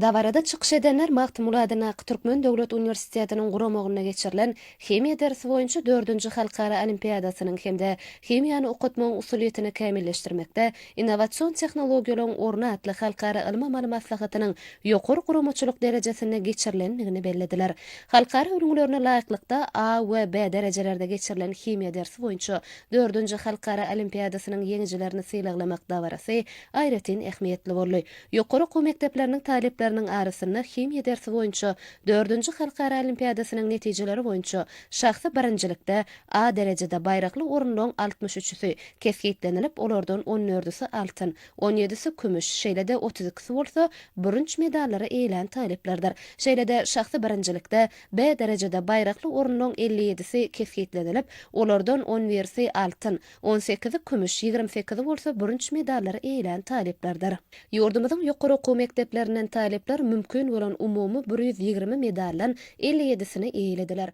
Dabarada çykyş edenler Magtymguly adyndaky Türkmen döwlet uniwersitetiniň guramagynda geçirilen himiýa dersi boýunça dördünji halkara olimpiadasynyň hem-de Himiýany okatmagyň usulyýetini kämilleşdirmekde innowasion tehnologiýalaryň orny atly halkara ylmy-amaly maslahatynyň ýokary guramaçylyk derejesinde geçirilendigini bellediler. Halkara ülňülerine laýyklykda A we B derejelerde geçirilen himiýa dersi boýunça dördünji halkara olimpiadasynyň ýeňijilerini sylaglamak dabarasy aýratyn ähmiýetli boldy. Ýokary okuw mekdepleriniň talyplarynyň arasynda himiýa dersi boýunça dördünji halkara olimpiadasynyň netijeleri boýunça şahsy birinjilikde A derejede baýrakly orunlaryň altmyş üçüsi kesgitlenilip, olardan on dördüsi altyn, on ýedisi kümüş, şeýle-de otuz ikisi bolsa bürünç medallary eýelän talyplardyr. Şeýle-de şahsy birinjilikde B derejede baýrakly orunlaryň 57-si kesgitlenilip, olardan on birisi altyn, On sekizi kümüş, 28-i bolsa bürünç medallary eýelän talyplardyr. Ýurdumyzyň ýokary okuw mekdeplerinden talyplar mümkin bolan umumy 120 medaldan 57-sini eýelediler.